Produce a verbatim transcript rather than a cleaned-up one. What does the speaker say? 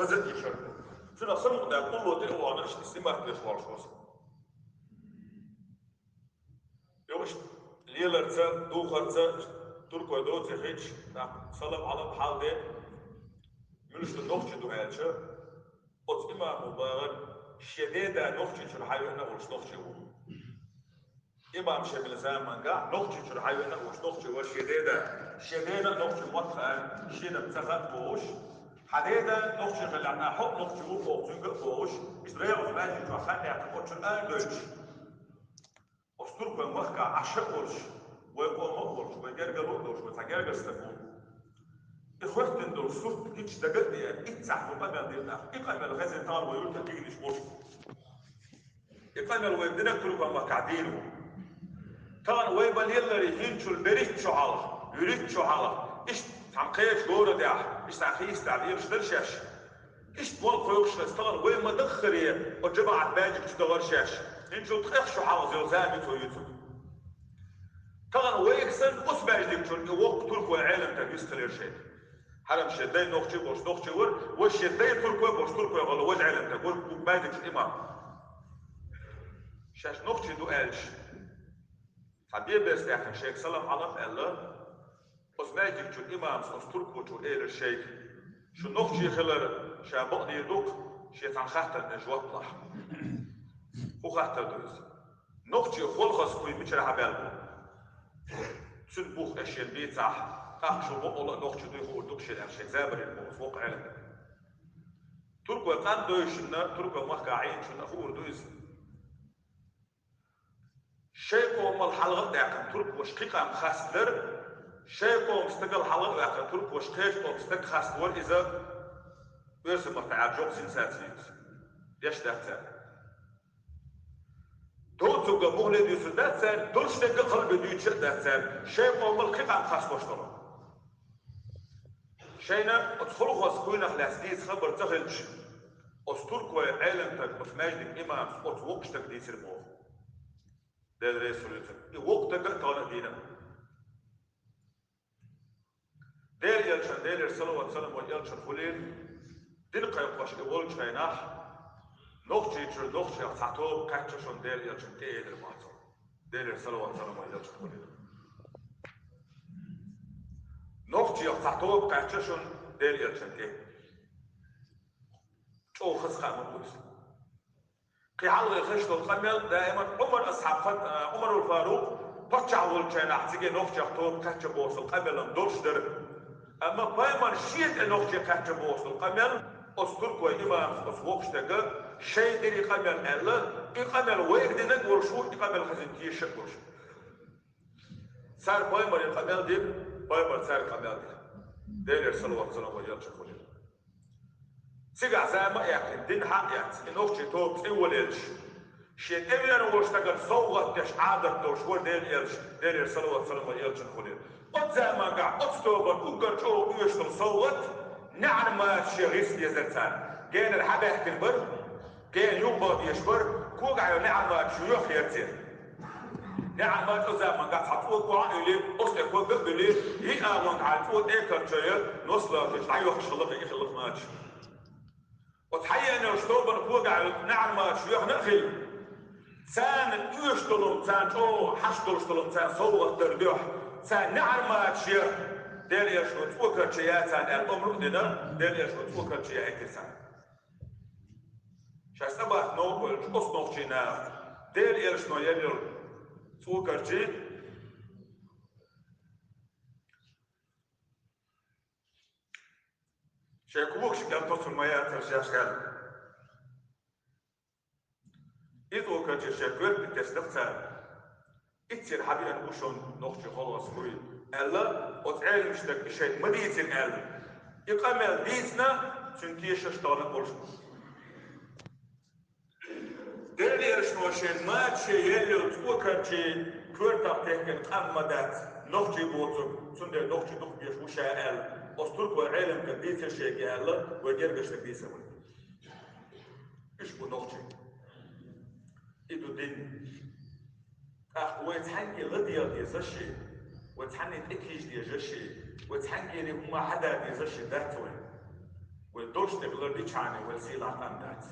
хаза дешар. Цуьнан самукъадаьлла къулло тӀе а вахана, иштта снимать деш волуш вара со. Йо, иштта леларца, духарца, туркой доций хилча, нах салам-Ӏалам хьал де, муьлш ду нохчий ду аьлча, оцу имамо бахара, шен деда нохчий чуьра хьайвеана а волуш нохчий ву. Имам шен мила замангахь нохчий чуьра хьайвеана а волуш нохчий вара шен деда. Шен дена а нохчий мотт хаьа, шена ца хаьа бохуш, хьан деда нохчий хиларна, хьо а нохчий ву боху цуьнга а бохуш, иза регӀуз маьждиг чохь хан яьккхина, оцу чуьра ара доьлча. Оцу туркойн махкахь Ӏаш а волуш, вай къома а волуш, вай гергарло а долуш, вай цхьа гергара стаг ву. И хӀоьттина долу сурт хӀинца дага а деара, иццахь цо къамел дина нах. И къамел хезна тахана вай юьртара кегийрхой болуш бу. И къамел вай динарг туркойн махкахь дийна ву. Тахана вай бан лелларий хӀинцачул берхӀитта шо хьалха, вуьрхӀитта шо хьалха, иштта цхьана кхечу городехь, иштта цхьана хийцадахь лелаш дара шаьш. Иштта болх кхойкхуш хеза тахана вай ма-даххара, оцу жамаӀат маьждиг чу дахара шаьш. ХӀинцачул ткъех шо хьалха йолу зама ю цо юьйцург. Тахана вайга санна оцу маьждиг чуьра и воккха туркойн Ӏеламстаг вистхилира шайга. Хьарам шен дай нохчий болуш нохчий вара, вай шен дай туркой болуш туркой гӀала важа Ӏеламстаг вара, кху маьждиг чу имам. Шаьш нохчий ду аьлча, цхьа бен-берс даьккхина шайга салам-Ӏалам аьлла, оцу маьждиг чуьра имамас оцу туркочо элира шайга: «Шу нохчий хилар ша бакъдийр ду-кх, шен цхьана хаттарна жоп лахь». ХӀун хаттар ду иза? Нохчий холхазкуй мичара хьабаьлла бу? Цуьнан бух эшшен бийцахь, тӀаккха шу бакъволу а нохчий дуй хуур ду-кх шена аьлла, шайга забарийна боху оцу воккха Ӏеламстага. Туркойн къам девзачунна, туркойн махкахь Ӏийначунна хуур ду иза. Шайн къомал хьалха а даьккхина туркоша кхин къам хастадара, шайн къоман стагал хьалха а ваьккхина туркоша кхечу къоман стаг хастадора иза, оьрсийн маттахь аьлча, жокъ сенсаци ю иза. Деш дац цара. Доцург а бухале дуьйцур дац цара, долуш дерг а кхалбе дуьйцуш а дац цара, шайн къомал кхин къам хастадеш долу. Шайна оцу холхазкуйнах лаьцна дийца хабар ца хилча, оцу туркойн Ӏеламстага оцу маьждиган имамас оцу воккхачу стага дийцира боху. Дела реза хуьлда цунна. И воккха стаг а тахана а дийна. Делан элчан, Делера салават-салам волу элчан хуьлийла, дин кхайкхош и волчу хенахь, нохчий чуьра нохчех цхьа тоба кхаьчча шуна Делан элчан тӀе элира боху цо. Делера салават-салам волу элчан хуьлийла. Нохчех цхьа тоба кхаьчча шуна Делан элчан тӀе. ЧӀогӀа хаза хаа ма ду иза. Кхин хьалха хезаш долу къамел даиман Ӏумар асхьаб, а, Ӏумарул Фарукъ паччахь волчу хенахь цига нохчех тоба кхаьчча боху къамелан долуш дара. Амма пайхамар шен тӀе нохчий кхаьчча боху къамел оцу туркойн имамас оцу воккхачу стага шайн дира и къамел аьлла, и къамел вайга динарг а волуш ву, и къамел хезна теша а волуш. Цара пайхамаре къамел дира, пайхамар цаьрга къамел дира. Делера салават-салам волу элчан хуьлийла. Цигахь зама а яьккхина, дин хьа а эцна, и нохчий тоба цӀе а валийтуш, шен тӀевеана волчу стагана совгӀат деш Ӏадат долуш вара Делан элча, Делера салават-салам волу элчан хуьлийла. Оцу замангахь оцу тобанна уггар чӀогӀа оьшуш долу совгӀат неӀармачаш шен гӀирс дезара цара. Генара хьабаьхкина бара, гена юхабаха дезаш бара, когахь йолу неӀармачаш йоьхна яра церан. НеӀармачо замангахь цхьа цӀока охьа а юьллий, оцу тӀе ког а буьллий, йиъ агӀонга хьалха цӀока тӀе а карчой, нос лоруш дӀайоьхкуш хилла и хилла мачаш. Оцу хьаеанчу тобанна когахь йолу неӀармачаш йоьхна а хилла, царна оьшуш долу, царна чӀогӀа хьашт долуш долу, царна совгӀат дар дуьхьа, царна неӀармачаш яра, Делан элчано цӀока карчо яц царна аьлла омра а дина, Делан элчано цӀока карчо яийтира царна. Шаьш цӀа бац новкъа волчу оцу нохчийн наха Делан элчано елла йолу цӀока карчий. Шайн когаш кӀел тосур ма яцара шаьш аьлла. И цӀока карчий шайн коьртаниг тесна-кх цара. Иццера хьабеана бу шуна нохчий холхазкуй аьлла, оцу Ӏеламстага и шайна ма дийцира аьлла. И къамел дийцина, цуьнан тешаш тахана а болуш бу. Делан элчано шен мачаш елла йолу цӀока карчий коьртах техкина къам ма дац, нохчий боцург, цундела нохчий дукха беш ву ша аьлла, оцу туркойн Ӏеламстага дийцира шайга аьлла, вай гергарчу стага дийцар вай. Уьш бу нохчий. И ду дин. ТӀаккха вай цхьаьнгге ладегӀа дезаш, вай цхьанне тӀекхийжа дезаш, вай цхьаьнгге хӀума хьада дезаш дац вай. Вай дош тӀа билар дича, вай сий латӀа дац.